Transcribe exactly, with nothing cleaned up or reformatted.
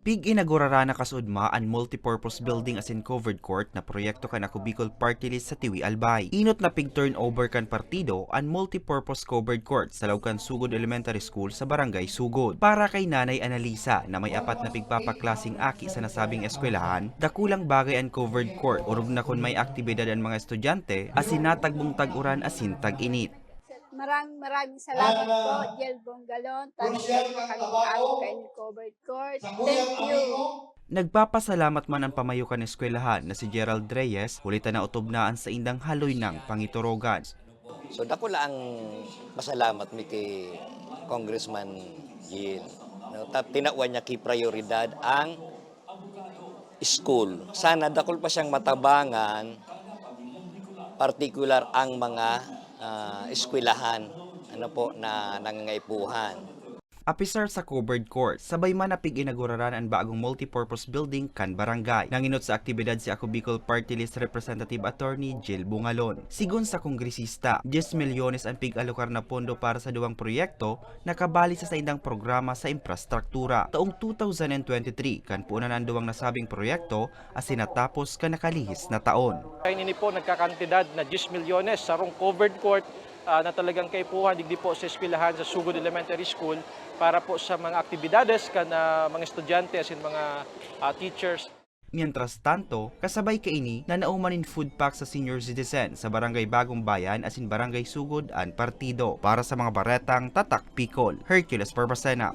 Pig-inagurara na kasuodma an multipurpose building asin covered court na proyekto kan Ako Bicol Party List sa Tiwi, Albay. Inot na pig-turnover kan partido an multipurpose covered court sa laog kan Sugod Elementary School sa Barangay Sugod. Para kay Nanay Analisa na may apat na pigpapaklaseng aki sa nasabing eskwelahan, dakulang bagay an covered court, orog na kun may aktibidad an mga estudyante, asin natagbong tag-uran asin tag-init. Maraming maraming salamat po, Jel Bongalon, tanang kayo makalimutan kayo ni covered court. Thank you. Nagpapasalamat man ang pamayo kan eskwelahan na si Gerald Reyes, huli ta naotob na an saindang haloy nang pangiturogan. So, dakula ang pasalamat mi kay Congressman Gil. No? Ta-, tinawan niya ki prioridad ang school. Sana dakul pa siyang matabangan, particular ang mga ah, eskwelahan, ano po, na nangangaipuhan. Apisar sa covered court, sabay man na pig-inaguraran an bagong multipurpose building kan barangay. Nanginot sa aktibidad si Ako Bicol Party List Representative Attorney Jel Bongalon. Sigon sa kongresista, diyes milyones an pig-alokar na pondo para sa duwang proyekto na kabali sa saindang programa sa infrastruktura. Taong two thousand twenty-three, kan puunan an duwang nasabing proyekto asin natapos kan nakalihis na taon. Kaini po nagkakantidad na diyes milyones sarong covered court ah, na talagang kaipuhan digdi po sa eskwelahan sa Sugod Elementary School para po sa mga aktibidades kan ah, mga estudyante asin mga ah, teachers. Mientras tanto, kasabay kaini, nanao man nin food pack sa senior citizen sa Barangay Bagong Bayan asin Barangay Sugod an partido. Para sa mga baretang Tatak Bicol, Hercules Barbacena.